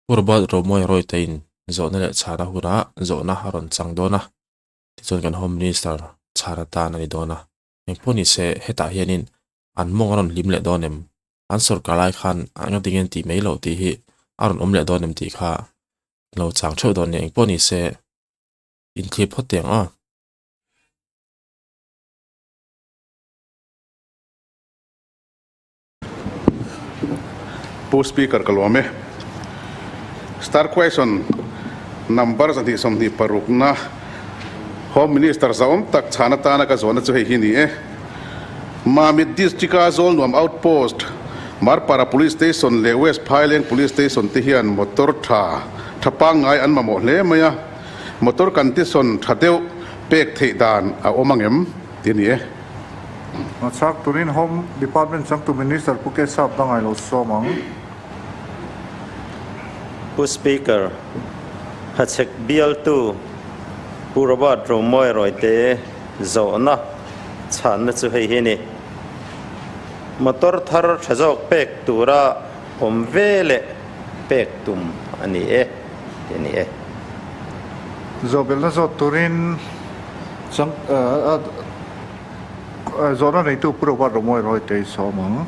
Pu Robert Romawia Rawitein zawhna leh chhana hunah zawhna a rawn chang dawn a, tichuan kan Home Minister chhan atan a ni dawn a. Engpawh ni se, hetah hianin an mawng a rawn hlim leh dawn em? An sawrkar lai khan an nga ding en tih mai loh tih hi a rawn awm leh dawn em tih kha lo chang theuh dawn nia. Engpawh ni se, inthlir phawt teh ang aw. Pu Speaker ka lawm e. Star Question Number 226 na Home Minister zahawm tak chhan atana ka zawhna chu hei hi ni e. Mamit District-a Zawlnuam Outpost, Marpara Police Station leh West Phaileng Police Station te hian motor tha tha pangngai an mamawh hle mai a, motor condition tha deuh pek theih dan a awm angem ti a ni e. Hmachhak turin Home Department changtu Minister Pu Kesap Dangai lo sawm ang. Pu Speaker, Hachhek bialtu Pu Robert Romawia Rawite zawhna chhanna chu hei hi a ni. Motor thar tha zawk pek tura awm ve leh pek tum a ni e, ti a ni e. Zawhbelhna zawt turin chang Zawhna neitu Pu Robert Romawia Rawite i sawm ang.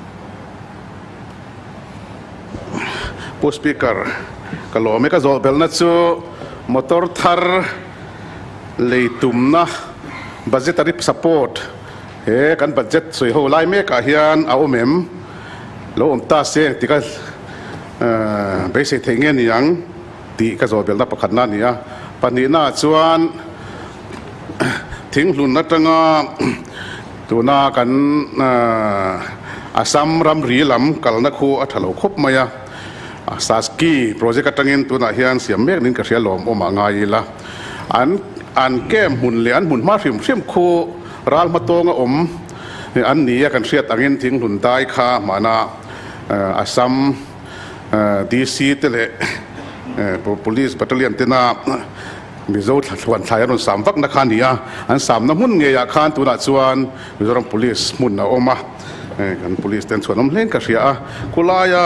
Pu Speaker, ka lawm e. Ka zawh belhna chu motor thar lei tumna budgetary support he kan budget sawi ho lai mekah hian a awm em? Lo awm ta se engtik a beisei theih nge ni ang tih ka zawh belhna pakhatna a ni a. Pahnihnaah chuan Thinghlun atanga tuna kan Assam ramri lam kalna khu a tha lo khawp mai a, Saski project atangin tunah hian siam mek niin ka hria lawmawm ah ngai ila. An an camp hmun leh an hmun hma hrim hrim khu ral hmatawnga awm an ni a kan hriat angin Thinghlun dai kha hmana Assam DC te leh Police Battalion tena Mizo thluan thlai an rawn sam vakna kha a ni a, an samna hmun ngeiah khan tunah chuan Mizoram Police hmun a awm a, kan Police te an chhuan awm hlein ka hria a, khulaia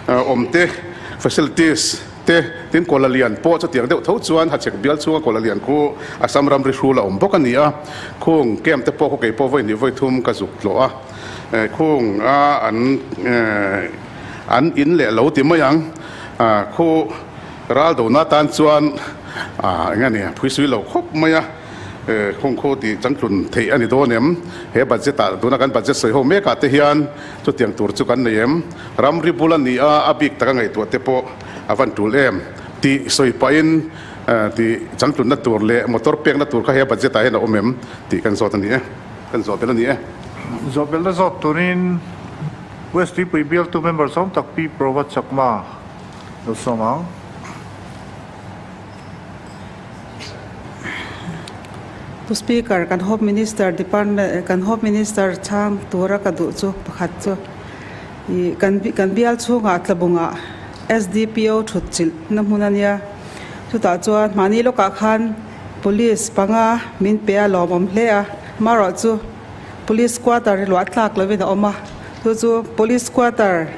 awm te facilities te tin Kuala Lian pawh chutiang deuh tho chuan Hachhek bial chhunga Kuala Lian khu Assam ramri hrul a awm bawk a ni a, khung camp te pawh khu kei pawh vawi hnih vawi thum ka zuk tlawh a, khung a an an in leh lo ti mai ang khu. Ral dona tan chuan eng a ni phuisui lo khawp mai a, khung khu tih changtlun theih a ni dawn em? He budget ah tuna kan budget sawi ho mek ah te hian chutiang tur chu kan nei em? Ramri bul a ni a, a bik taka ngaihtuah te pawh a van tul em? Tih sawi pahin tih changtlunna tur leh motor pekna tur kha he budget ah hian a awm em? Tih kan zawt a ni e, kan zawh belh a ni e. Zawh belhna zawt turin West Tuipui bialtu member sawm tak Pi Prova Chakma Lo sawm ang. Pu Speaker, kan Home Minister Department kan Home Minister chhang tura ka duh chu pakhat chu ih kan kan bial chhungah tlabungah SDPO thut chilh na hmun a nia. Chutah chuan mahni lawkah khan Police panga min pe a lawmawm hle a, marawh chu Police quarter hi luah tlak lovin a awm a, chu chu Police quarter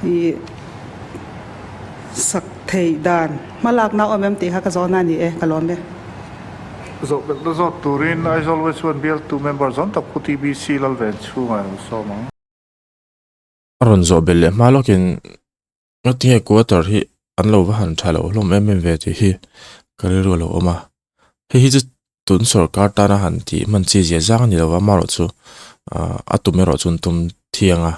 I sak theih dan hmalakna awm em tih kha ka zawhna a ni e, ka lawm e. Zawhbelhna zawt turin Aizawl West One bialtu member zawm tak Pu TBC Lalven chhungah a lo sawm ang. A rawn zawh belh leh hma lawkin ngatinge quarter hi an lo va han tha loh hlawm em em ve tih hi ka rilru a lo awm a, hei hi chu tun sorkar tana han tih hman chi zia zang a ni lo va amaherawhchu a tum erawh chu an tum thiang a.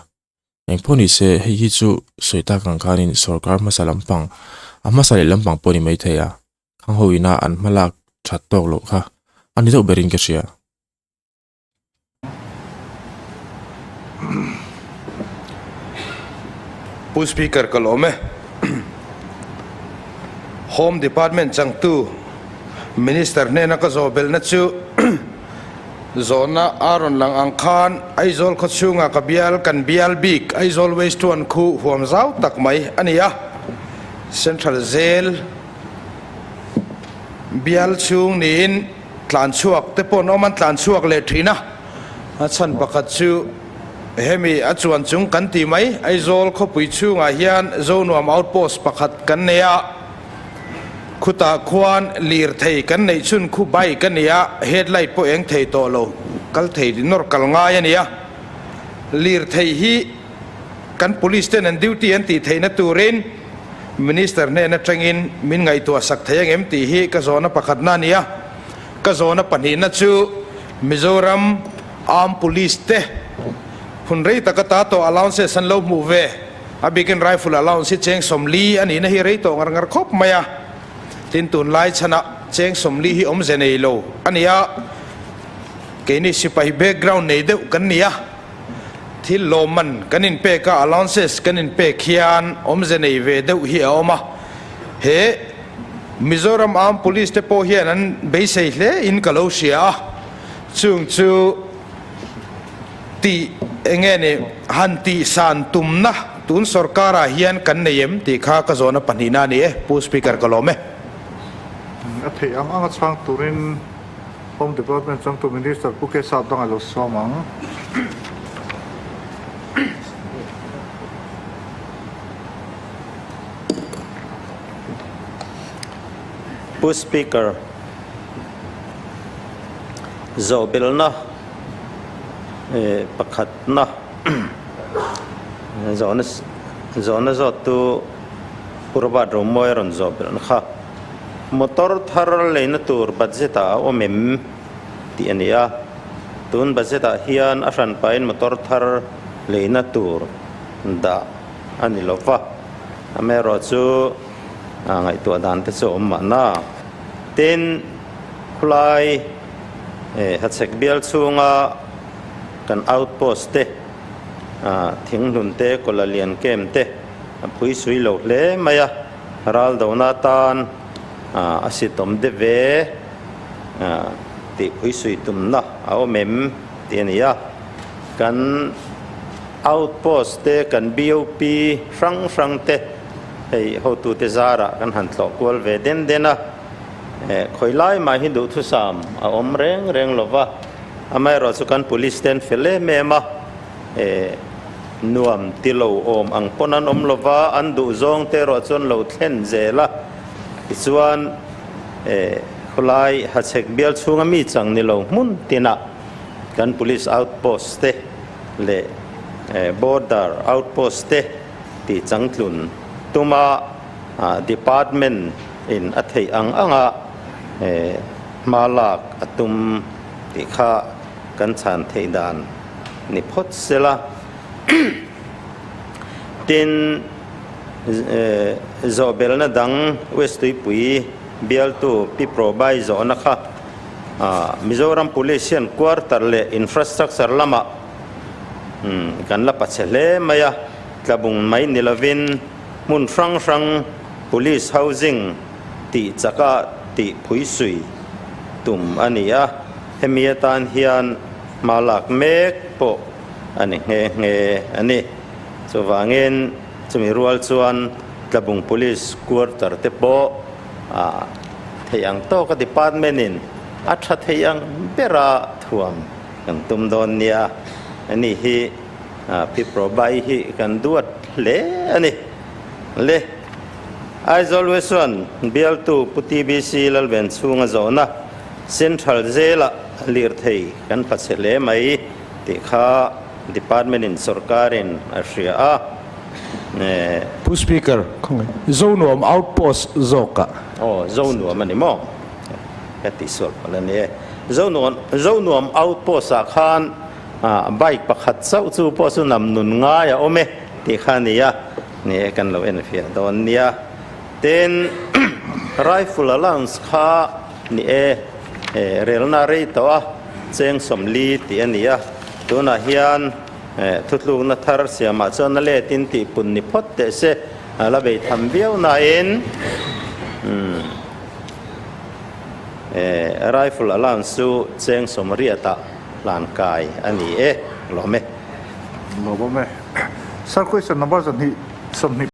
Engpawh ni se, hei hi chu sawi tak ang khanin sorkar hmasa lampang, a hmasa leh lampang pawh ni maithei a, khang ho ina an hma lak that tawk loh kha a ni deuh berin ka hria. Pu Speaker ka lawm e. Home Department changtu Minister hnena ka zawh belhna chu Zawhna a rawn lang ang khan Aizawl khaw chhunga ka bial kan bial bik Aizawl Waste One khu huam zau tak mai a ni a, Central Jail bial chhung niin tlan chhuak te pawh an awm an tlan chhuak leh thin a, a chhan pakhat chu Hemi a chuan chung kan ti mai, Aizawl khawpui chhungah hian Zonuam Outpost pakhat kan nei a, khutah khuan lirthei kan neih chhun khu bike a ni a, headlight pawh eng thei tawh lo, kal thei nawr kal ngai a ni a. Lirthei hi kan police ten an duty an tih theihna turin Minister hnen atangin min ngaihtuah sak thei angem tih hi ka zawhna pakhatna a ni a. Ka zawhna pahnihna chu Mizoram Armed Police te hun rei taka ta tawh allowances an lo hmuh ve, a bikin rifle allowance hi cheng 40 a nihna hi rei tawh ngar ngar khawp mai a, tin tunlai chhanah cheng 40 hi awmze nei lo a ni a, keini sipai background nei deuh kan ni a, thil lawmman kan inpek a allowances kan inpek hian awmze nei ve deuh hi a awm a, he Mizoram Armed Police te pawh hian an beisei hle in ka lo hria a, chung chu tih eng nge ni han tih san tumna tun sorkar ah hian kan nei em tih kha ka zawhna pahnihna a ni e, Pu Speaker ka lawm e. A theih ang anga chhang turin Home Department changtu Minister Pu Kesap dang a lo sawm ang. Pu Speaker, zawhbelna pakhatna zawhna zawhna zawttu Pu Robert Romawia rawn zawhbelna kha motor thar leina tur budget ah a awm em tih a ni a, tun budget ah hian a hranpain motor thar leina tur dah a ni lo va, amaherawhchu ngaihtuah dan te chu a awm mahna. Tin, khulai Hachhek bial chhunga kan outpost te, Thinghlun te, Kawlalian Camp te a phui sui lo hle mai a, ral dona atan a sitawm de ve tih phui sui tumna a awm em tih a ni a. Kan outpost te, kan BOP hrang hrang te hei hotute zarah kan han tlawh kual ve den den a, khawi lai mah hi duhthusam a awm reng reng lo va, amaherawh chu kan police te an fel em em a, nuam ti lo awm ang pawn an awm lo va, an duh zawng te erawh chuan lo thlen zel a, tichuan khawlai Hachhek bial chhunga mi chang ni lo hmun tinah kan police outpost te leh border outpost te tih changtlun tuma department in a theih ang anga hma lak a tum tih kha kan chhan theih dan ni phawt sela. Tin, zawhbelna dang West Tuipui bialtu Pi Probai zawhna kha Mizoram Police hian quarter leh infrastructure lamah kan la pachhe hle mai a, tlabung mai ni lovin hmun hrang hrang Police Housing tih chaka tih phuisui tum a ni a, hemi atan hian hma lak mek pawh a ni nghe nghe a ni. Chuvangin chumi rual chuan tlabung Police quarter te pawh a theih ang tawka department in a tha theih ang bera thuam kan tum dawn nia. Ani hi Pi Probai hi kan duat hle a ni. Le Aizawl West chuan bialtu Pu TBC Lalven chhunga zawhna Central Jail-ah lirthei kan pachhe hle mai tih kha Department in sawrkarin a hria a. Pu Speaker, khawngaih Zonuam outpost zawkah. Aw, Zonuam a ni maw? Ka tihsual palh a ni e. Zonuam, Zonuam outpost ah khan bike pakhat chauh chu pawh chu nam nun ngai a awm e tih kha a ni a, ni e kan lo enfiah dawn nia. Tin, rifle allowance kha ni e, relna rei tawh a, cheng 40 tih a ni a, tunah hian Thutlukna thar siamah chuan a let in tih pun ni phawt teh se, a la bei tham viau nain rifle allowance chu cheng 80 ah hlan kai a ni e, lawm e. Lawm awm e. Sir, question number 2 20.